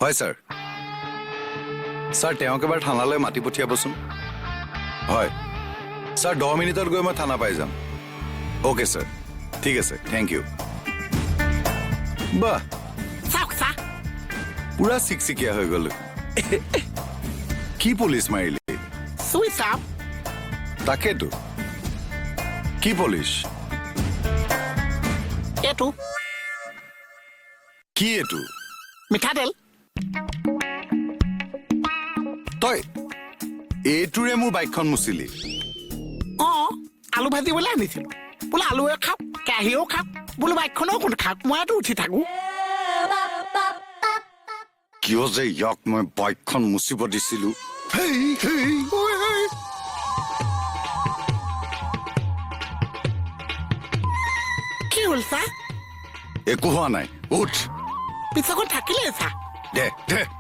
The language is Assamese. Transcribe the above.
হয় ছাৰ। ছাৰ, তেওঁক এবাৰ থানালৈ মাতি পঠিয়াবচোন। হয় ছাৰ, 10 মিনিটত গৈ মই থানা পাই যাম। অ'কে ছাৰ, ঠিক আছে, thank U. বাহ! চাওক চা। পুৰা চিকচিকীয়া হৈ গ'ল। কি পলিচ মাৰিলি? চুই চাওক। তাকেতো, কি পলিচ? এইটো। কি এইটো? মিঠাতেল। তই এইটোৰে মোৰ বাইকখন মুচিলি? অঁ, আলু ভাজিবলৈ আনিছিলো। বোলো আলুৱে খাওক, কেৰাহীও খাওক, বোলো বাইকখনো কোন খাওক, মইতো উঠি থাকো। কিয় যে ইয়াক মই বাইকখন মুচিব দিছিলো। হেই, হেই, ঐ, ঐ। কি হ'ল চা? একো হোৱা নাই, উঠ। পিছখন থাকিলে চা। দে দে।